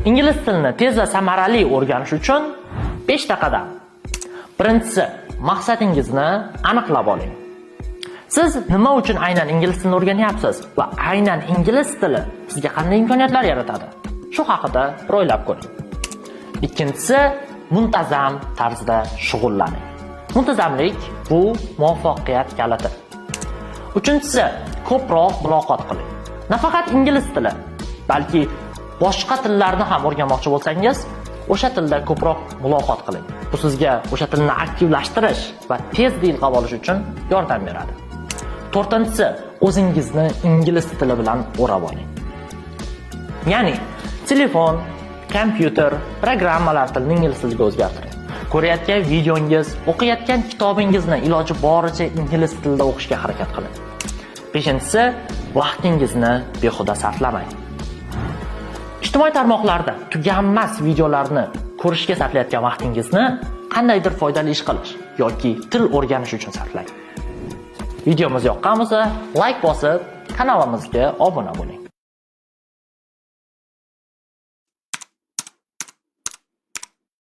Ingliz tilini tez va samarali o'rganish uchun 5 ta qadam. Birinchisi, maqsadingizni aniqlab oling. Siz nima uchun aynan ingliz tilini o'rganyapsiz va aynan ingliz tili sizga qanday imkoniyatlar yaratadi? Shu haqida bir o'ylab ko'ring. Ikkinchisi, muntazam tarzda shug'ullaning. Muntazamlik bu muvaffaqiyat kaliti. Uchinchisi, ko'proq muloqot qiling. Nafaqat ingliz tili, balki boshqa tillarni ham o'rganmoqchi bo'lsangiz, o'sha tilda ko'proq muloqot qiling. Bu sizga o'sha tilni aktivlashtirish va tez ilg'ab olish uchun yordam beradi. To'rtinchisi, o'zingizni ingliz tili bilan o'rab oling. Ya'ni telefon, kompyuter, programmalar tilini ingliz tiliga o'zgartiring. Ko'rayotgan videongiz, o'qiyotgan kitobingizni iloji boricha ingliz tilida o'qishga harakat qiling. Beshinchisi, vaqtingizni behuda sarflamang. Ijtimoiy tarmoqlarda tuganmas videolarni ko'rishga sarflayotgan vaqtingizni qandaydir foydali ish qilish yoki til o'rganish uchun sarflang. Videomiz yoqqan bo'lsa, layk bosib, kanalimizga obuna bo'ling.